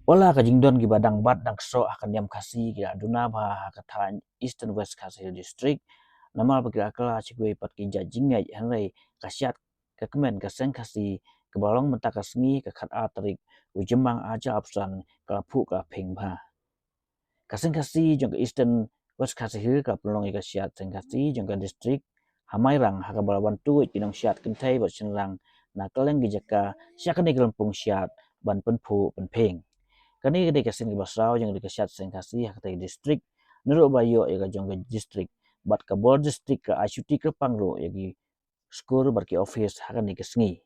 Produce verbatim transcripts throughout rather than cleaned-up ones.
Wat la ka jingdon kiba dang bat dang ksoh ha ka niam Khasi ki la duna bha ha ka thaiñ Eastern West Khasi Hills District, namar ba ki la kylla sha kiwei pat ki jait jingngeit, hynrei ka shad ka kmen ka seng Khasi kaba long mynta ka sngi ka khatar tarik u Jymmang arhajar arphew san ka la phuh ka la phieng bha. Ka seng Khasi jong ka Eastern West Khasi Hills ka la pynlong ïa ka shad seng Khasi jong ka district ha Mairang, ha kaba la wan tuid ki nongshad kynthei bad shynrang na kylleng ki jaka sha kane ka lympung shad ban pynphuh pynphieng. Kane ka dei ka seng kaba saw jong ka shad seng Khasi ha katei ka district, naduh ba ïoh ïa ka jong ka district, bad ka bor district ka ai shuti kyrpang ruh ïa ki skur bad ki office ha kane ka sngi.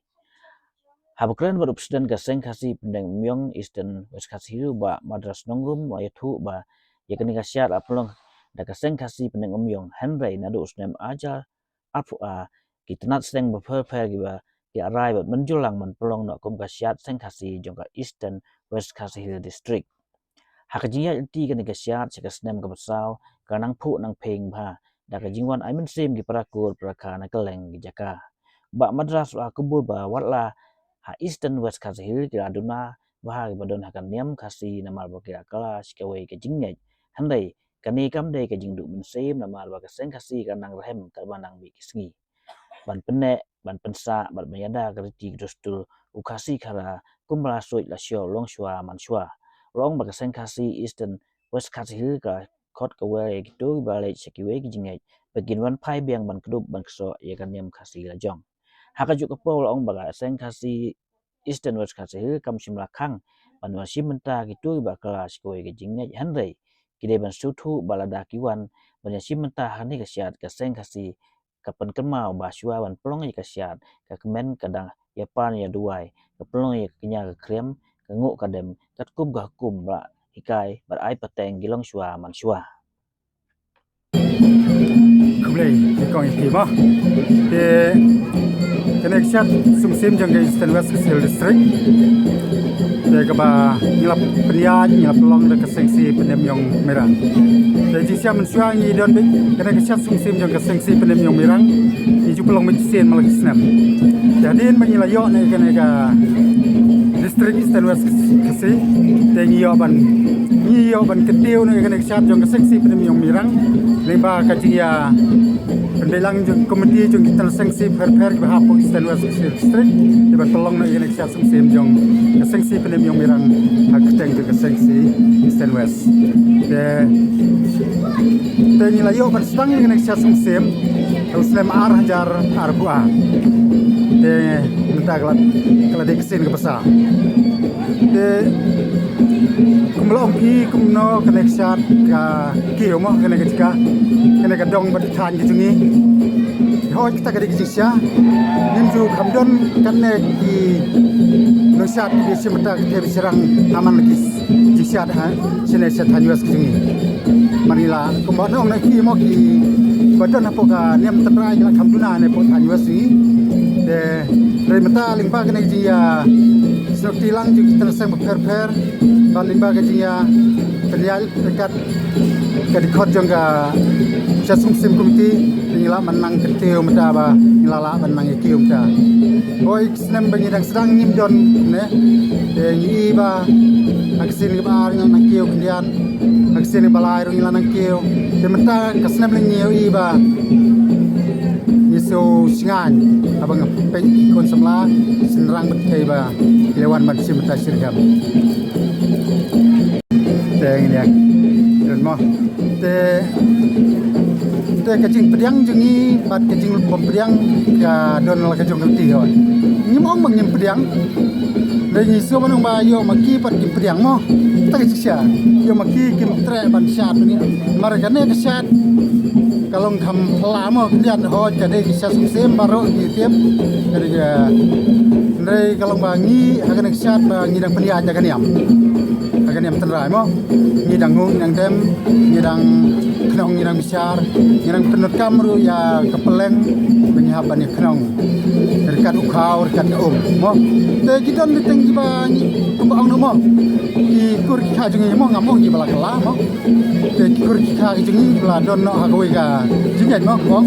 Haba kren bad u President ka seng Khasi Pyndengumiong Eastern West Khasi Hills, Bah Madras Nongrum, u la ïathuh ba ïa kane ka shad la pynlong da ka seng Khasi Pyndengumiong, hynrei naduh u snem arhajar arphew ar, ki tnat seng bapher bapher kiba ki la rai bad mynjur lang ban pynlong noh kum ka shad seng Khasi jong ka Eastern West Khasi Hills District. Ha ka jingïaid lynti kane ka shad sha ka snem kaba saw, ka nang phuh nang phieng bha da ka jingwan ai mynsiem ki para kur para kha na kylleng ki jaka. Bah Madras u la kyrkhu ba wat la ha Eastern West Khasi Hills ki la duna bha kiba don ha ka niam Khasi namar ba ki la kylla sha kawei ka jingngeit, hynrei kane kam dei ka jingduh mynsiem namar ba ka seng Khasi ka nang rhem katba nang mih ki sngi ban pynneh, ban pynsah bad ban ïada ka riti ka dustur u Khasi Khara kumba la suid la shor longshuwa manshuwa. U la ong ba ka seng Khasi Eastern West Khasi Hills ka khot kawei ïa kito kiba leit sha kiwei ki jingngeit ba kin wan phai biang ban kdup ban ksoh ïa ka niam Khasi lajong. Ha kajuh ka por u la ong ba ka seng Khasi Eastern West Khasi Hills kam shym la khang ban wan shim bynta kito kiba kylla sha kawei ka jingngeit, hynrei ki dei ban sngewthuh ba lada ki wan ban ïashim bynta ha kane ka shad, ka seng Khasi ka pynkynmaw ba shuwa ban pynlong ïa ka shad, ka kmen ka dang ïapan ïaduwai, ka pynlong ïa ka kñia ka khriam, ka nguh ka dem, katkum ka hukum ba la hikai bad ai pateng ki longshuwa manshuwa. Khublei ïa kong ïa phi mo. Te kane ka shad seng Khasi jong ka Eastern West Khasi Hills District, te kaba ngi la pynïaid, ngi la pynlong da ka seng Khasi Pyndengumiong Mairang. Te jingshisha mynshuwa ngi don beit kane ka shad seng Khasi jong ka seng Khasi Pyndengumiong Mairang, ngi ju pynlong beit shisien man la ki snem. Te hadien ba ngi la ïoh na kane ka District Eastern West Khasi, te ngi ïoh ban, ngi ïoh ban kyntiew na kane ka shad jong ka seng Khasi Pyndengumiong Mairang lyngba ka jingïa pynbeit lang jong komiti jong ki tnat seng Khasi bapher bapher kiba hap ha Eastern West Khasi Hills District, kiba pynlong na kane ka shad seng Khasi jong ka seng Khasi Pyndengumiong Mairang ha ka kyrteng jong ka seng Khasi Eastern West. Te, te ngi la ïoh ban sdang ïa kane ka shad seng Khasi ha u snem arhajar arphew ar. Te mynta ka la, ka la dei ka sien kaba saw. Te kumba la ong phi kumno kane ka shad ka kiew mo, kane ka jaka, kane ka dong bad ka thaiñ ka jong ngi. Hooid, kata ka dei ka jingshisha. Ngim ju kham don katne ki nongshad kiba shim bynta ka thep shynrang ha man la ki jingshad ha shane sha thaiñ West ka jong ngi. Mar ngi la kumba ong na ki mo kiba don hapoh ka niam tynrai ki la kham duna ne hapoh thaiñ West jong ngi. Te hynrei mynta lyngba kane ka jingïa snoh kti lang jong ki tnat seng bapher bapher bad lyngba ka jingïa pynïaid ryngkat ka dkhot jong ka Shad Seng Sim Committee, te ngi lah ban nang kyntiew mynta ba ngi la lah ban nang ïa kiew mynta. Hooid, snem ba ngi dang sdang ngim don ne. Te ngi i ba ha ka sien kaba ar ngi la nang kiew khyndiat, ha ka sien kaba lai ruh ngi la nang kiew. Te mynta ka snem ngi ïohi ba ngi shu shngaiñ haba nga peit ki khun samla shynrang bad kiei ba ki la wan ban shim bynta shitrhem. Te ngi ïa don mo. Te, te ka jingpdiang jong ngi bad ka jingbym pdiang ka don la ka jong ka lynti hooid. Ngim ong ba ngim pdiang. Dei ngi shu ban ong ba ïoh ma ki pat kim pdiang mo. Te ka shisha ïoh ma ki kim treh ban shad ne. Mar kane ka shad ka long kham pla mo, khyndiat hooid ka dei ka Shad Seng Sim baroh ngi tip. Ka dei ka, hynrei ka long ba ngi ha kane ka shad ba ngi dang pynïaid da ka niam. Ha ka niam tynrai mo. Ngi dang nguh, ngi dang dem, ngi dang khnong, ngi dang bishar, ngi dang pyndonkam ruh ïa ka pylleng ba ngi hap ban ïa khnong ryngkat u khaw, ryngkat ka um mo. Te ki don ki teng kiba ngi Ba ong noh mo, ki kur ki kha jong ngi mo, ngam ong ki ba la kylla mo. Te ki kur ki kha ki jong ngi ki ba la don noh ha kawei ka jingngeit mo, mo.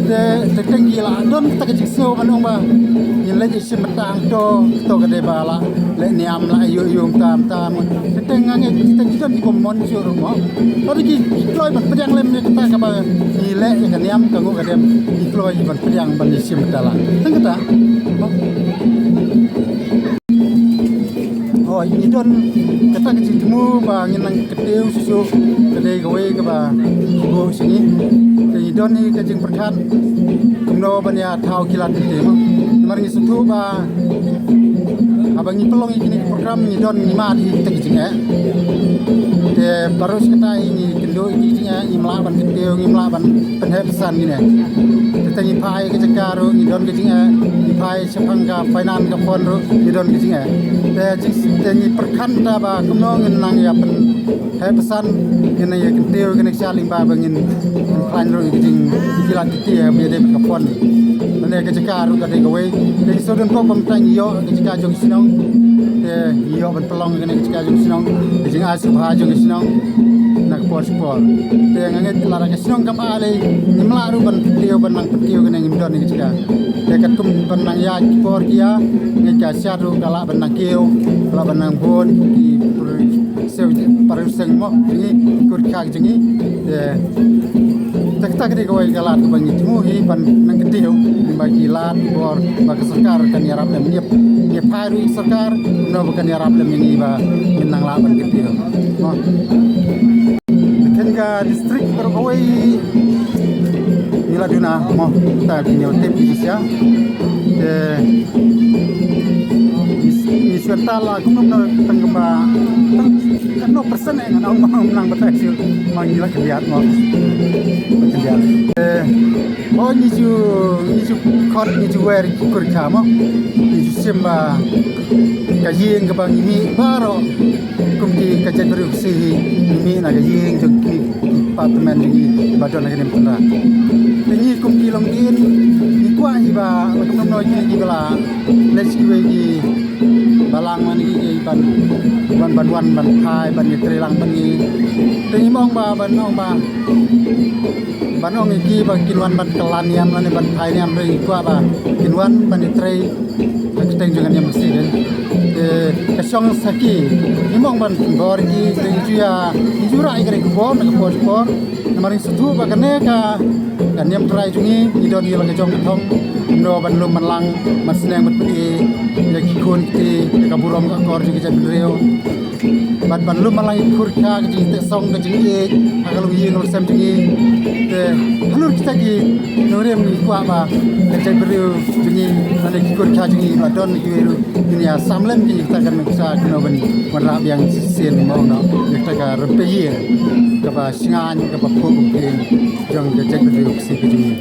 Te, te teng ki la don kata ka jingsngew ban ong ba ngin leit shim bynta hangto, to ka dei ba la leh niam, la ïoh ïoh mynta mynta mo. Te teng nga ngeit te ki don ki bym mon shuh ruh mo. Lada ki, ki kloi ban pdiang lem ïa kata kaba ngi leh ïa ka niam ka nguh ka dem, ki kloi ban pdiang ban ïashim bynta lang. Tang kata. Hooid, ngi don kata ka jingthmu ba ngin nang kyntiew shuh shuh, ka dei kawei kaba buh sha ngi. Te ngi don hi ka jingpyrkhat kumno ban ïa thaw ki lad ki ktien. Namar ngi sngewthuh ba haba ngi pynlong ïa kine ki program ngi don, ngi mad hi kita ki jingeh. Te baroh shi katta hi ngi kynduh ïa ki jingeh, ngim lah ban kyntiew, ngim lah ban pynheh pynsan kine. Te, te ngi phai ka jaka ruh ngi don ka jingeh, ngi phai shaphang ka finance ka fund ruh ngi don ka jingeh. Te jing, te ngi pyrkhat mynta ba kumno ngin nang ïa pynheh pynsan, ngin nang ïa kyntiew kane ka shad lyngba ba ngin, ngin khlaiñ ruh ïa ka jing, ïa ki lad ki ktien ba ïadei bad ka fund. Lane ka jaka ruh ka dei kawei. Te ngi shu don kop ba mynta ngi ïoh ka jaka jong ka shnong. Te ngi ïoh ban pynlong kane ka jaka jong ka shnong, ka jingai sngewbha jong ka shnong na ka por sha ka por. Te nga ngeit lada ka shnong kam ai lei, ngim lah ruh ban kyntiew, ban nang kyntiew kane, ngim don ïa ka jaka. Te katkum ban nang ïaid ki por ki ïa, nga ngeit ka shad ruh ka lah ban nang kiew, ka lah ban nang bun ki pur-, siew, paruseng mo jong ngi, ki kur ki kha jong ngi. Te, te kata ka dei kawei ka lad kaba ngi thmu hi ban nang kyntiew, ba ki lad ki bor ba ka sorkar kan ïarap lem, ngi ïa, ngi ïa phai ruh ïa ka sorkar kumno ba kan ïarap lem ïa ngi ba ngin nang lah ban kyntiew. Mo. Khein ka district baroh kawei ngi la duna mo, ta ki ñiew tip ki shisha. Te ngi, ngi shu ïa ta la kumno kumno tang kumba tang katno persen eh ngan ong ma nang batai shu ma ngi la khyndiat mo. Khyndiat. Te o ngi ju, ngi ju khot, ngi ju wer ki kur ki kha mo. Ngi ju shim ba ka ïing kaba ngi mih baroh kum ki ka jaitbynriew Khasi hi, ngi mih na ka ïing jong ki, ki department jong ngi ba don ha ka Niamtynrai. Te ngi kum ki longdien ngi kwah hi ba la kumno kumno kine ki ba la leit sha kiwei ki balang, man ki ban, ban, ban wan ban phai ban ïatreilang bad ngi. Te ngi ong ba, ban ong ba ban ong ïa ki ba kin wan ban kylla niam lane ban phai niam, ruh ngi kwah ba kin wan ban ïatrei ha ka kyrteng jong ka niam Khasi. Te ka shong sha ki, ngim ong ban bor ki, te ngi ju ïa, ngi ju rah ïa ka khubor na ka por por. Namar ngi sngewthuh ba kane ka, ka Niamtynrai jong ngi, ngi don ïa la ka jong ka thong, kumno ban lum ban lang, ban sneng ban pyni ïa ki khun ki kti, ïa ka burom ka akor jong ka jaitbynriew. Bad ban lum ban lang ïa ki kur ki kha, ka jingteh song, ka jingïeit ha ka longïing longsem jong ngi. Te halor kita ki nongrim ngi kwah ba ka jaitbynriew jong ngi lane ki kur ki kha jong ngi ba don kiwei ruh kin ïa sam lem ki, kita kan nuksa kumno ban wanrah biang shisien mo, no, ïa kita ka rympei ïing kaba shngaiñ, kaba phuh bymhiew jong ka jaitbynriew Khasi ka jong ngi.